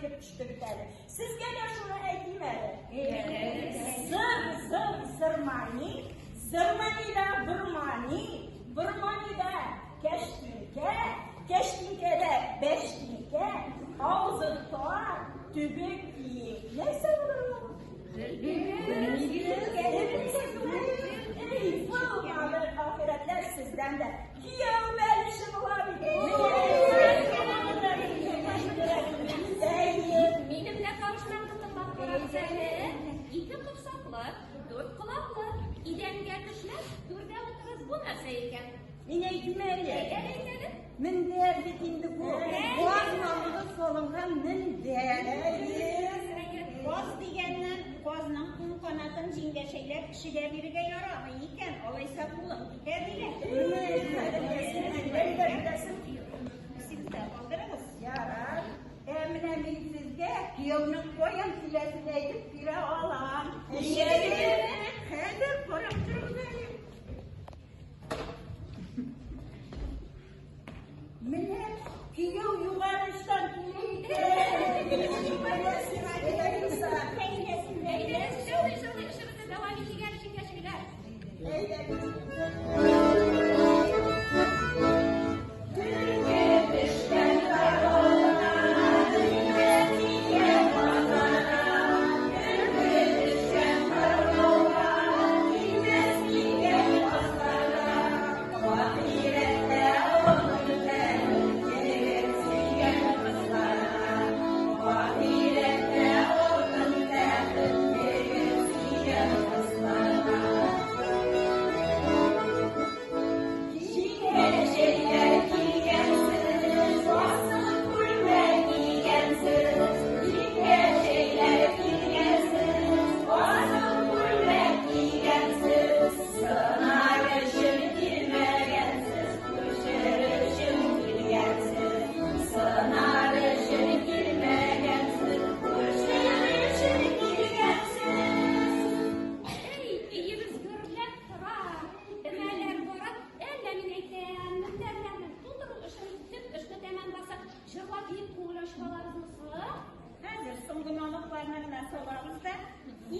килеп төште бит әле. Сезгә дә шуны әйтим әле. Зыр, зыр, зырмани, зырманида бормани, борманида кәштинкә, кәштинкәдә бәштинкә, авызы тар, төбе киң. Нәрсә булыр ул? Эй, булмады, ахирәтләр сездән дә. Кияү бәлеше була бит. Минем дә табышмакны тыңлап карагыз әле. Ике корсаклы, дүрт колаклы, идәнгә төшмәс, түрдә утырыз бу нәрсә икән? Мин әйтим әле. Әйдә, әйт әле. Мендәр бит инде бу. Каз мамыгы салынган мендәр. Каз дигәннән, казның уң канатын җиңгәчәйләп кешегә бирергә ярамый икән, алайса кулың китә диләр. Сез дә алдырыгыз. Ярар. Ә менә мин сезгә кияүнең каян киләсен әйтеп бирә алам. Хәзер карап торыгыз әле. Менә кияү югары очтан килә икән. Әйдәгез, шаулый-шаулый эшебезне дәвам итик әле, җиңгәчәйләр. Әй, өебез гөрләп тора. Өмәләр бара. Әллә мин әйтәм, мендәрләрне тутыру эшен, төп эшне тәмамласак, җырлап биеп күңел ачып алабызмы соң? Хәзер соңгы мамыкларны гына салабыз да,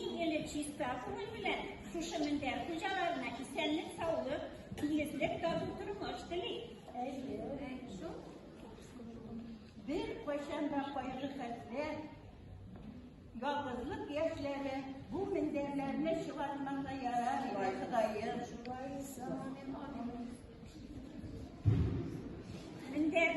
иң элек чиста күңел белән шушы мендәр хуҗаларына исәнлек-саулык, тигезлек, тату тормыш телик. Әйе. Бер кайчан да кайгы-хәсрәт, ялгызлык яшьләре бу мендәрләрне чыгармаса ярар иде, Ходаем. Мендәр,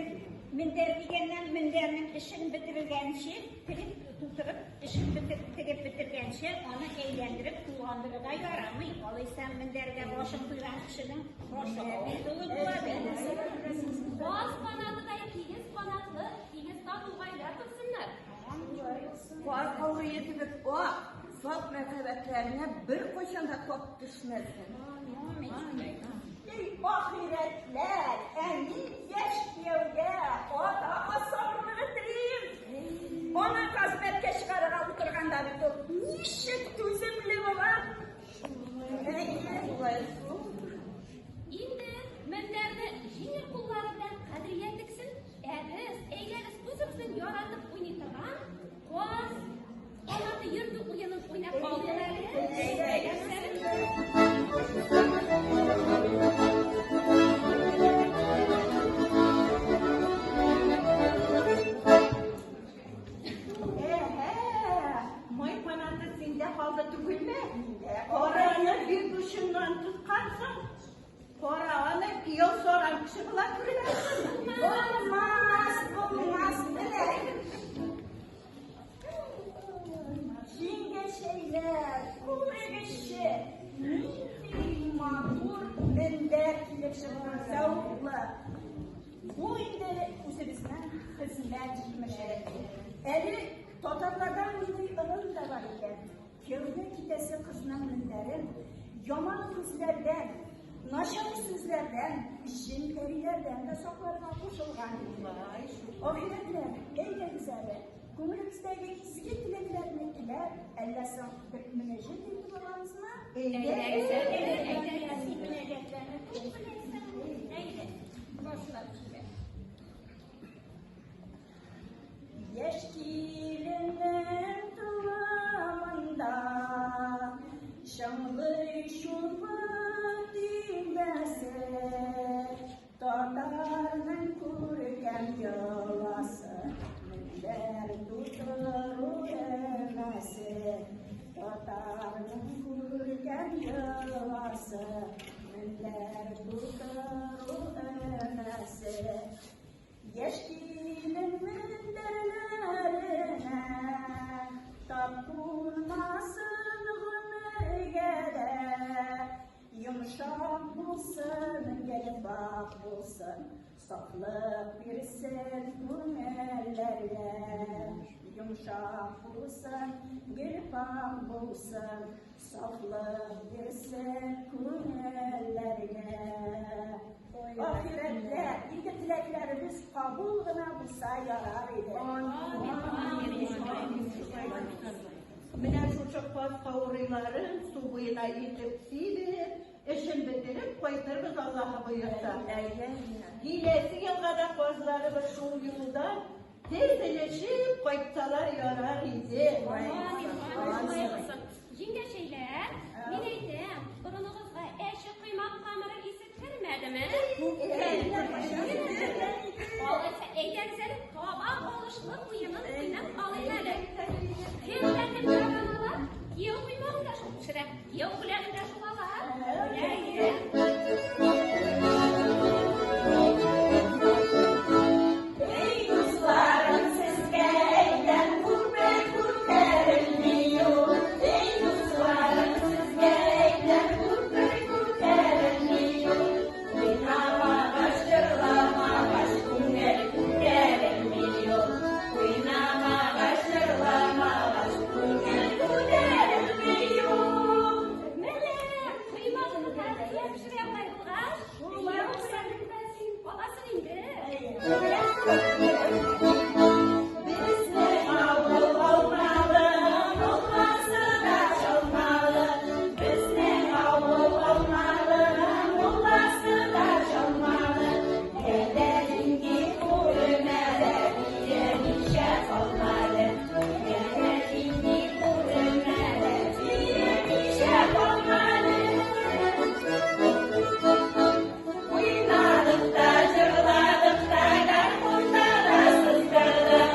мендәр дигәннән, мендәрнең эшен бетерелгәнче, тегеп тутырып, эшен бетер, тегеп бетергәнче, аны әйләндереп тулгандырырга ярамый. Алайса мендәргә башын куйган кешенең башы авыртулы була бит. Каз канатыдай тигез канатлы, тигез тату гаилә корсыннар. Кар каурые кебек ак, саф мәхәббәтләренә беркайчан да тап төшмәсен. Эй, ахирәтләр, ә мин яшь кияүгә ата сабырлыгы телим. Ана каз бәбкә чыгарырга утырганда бит ул ничек түземле була. Әйе, шулай шул. Инде мендәрне җиңел куллары белән Кадрия тексен, ә без, әйдәгез, үзебезнең яратып уйный торган каз канаты йөртү уенын уйнап алыйк әле. Әйдәгез әле. Әһә, май канаты синдә калды түгелме? Караны бик учыннан тоткансың. Кара аны кияү саран кеше була күрмәсен. Булмас, булмас, менә. Җиңгәчәйләр, күрегезче, нинди матур мендәр килеп чыккан, зәвыклы. Бу инде үзебезнең хезмәт җимеше. Әле татарларда мондый ырым да бар икән. Кияүгә китәсе кызның мендәрен яман күзләрдән, начар сүзләрдән, җен-пәриләрдән дә сакларга кушылган. Ахирәтләр, әйдәгез әле, күңелебездәге изге теләкләрне теләп, әллә соң бер мөнәҗәт әйтеп алабызмы? Әйдәгез әле, әйдәгез. Син мөнәҗәтләрне күп беләсең. Әйдә, башлап җибәр. Яшь ки Татарның күркәм йоласы, мендәр тутыру өмәсе. Яшь килен мендәрләренә тап кунмасын гомергә дә. Йомшак булсын, гел пакь булсын, сафлык бирсен күңелләргә. Йомшак булсын, гел пакь булсын, сафлык бирсен күңелләргә. Ахирәттә инде теләкләребез кабул гына булса ярар иде. Менә шушы каз каурыйларын су буена илтеп сибеп, эшен бетереп кайтырбыз, Аллаһы боерса. Киләсе елга да казларыбыз шул юлдан тезелешеп кайтсалар ярар иде. Амин, амин, шулай булсын. Җиңгәчәйләр, мин әйтәм, борыныгызга әче коймак камыры исе кермәдеме? Алайса, әйдәгез әле, табак алышлы уенын уйнап алыйк әле. Кемгә кем табан ала? Кияү коймагын да шул пешерә, кияү бүләген дә шул ала. Әйе. Эй, дусларым, сезгә әйтәм, күрпә күтәрелми ул. Эй, дусларым, сезгә әйтәм, күрпә күтәрелми ул. Уйнамагач, җырламагач, күңел күтәрелми ул. Уйнамагач, җырламагач, күңел күтәрелми ул. Менә коймагын Кадрия пешерә алай булгач, кияү бүләген дә син аласың инде. Безнең авыл алмалы, мулласы да чалмалы. Безнең авыл алмалы, мулласы да чалмалы. Әллә нинди күренәләр, бирмичә калмады. Әллә нинди күренәләр, бирмичә калмады. Уйнадык та, җырладык та, гармунда да сыздырдык.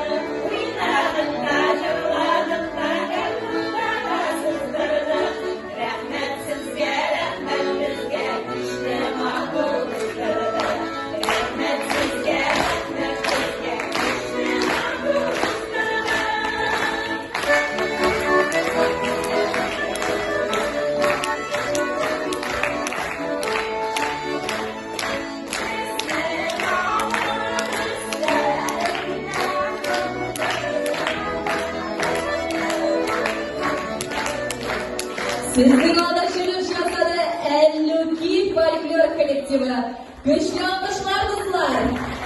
Уйнадык та, җырладык та, гармунда да сыздырдык. Рәхмәт сезгә, рәхмәт безгә, кичне матур уздырдык. Рәхмәт сезгә, рәхмәт безгә, кичне матур уздырдык. Сезнең алда чыгыш ясады «Әллүки» фольклор коллективы. Көчле.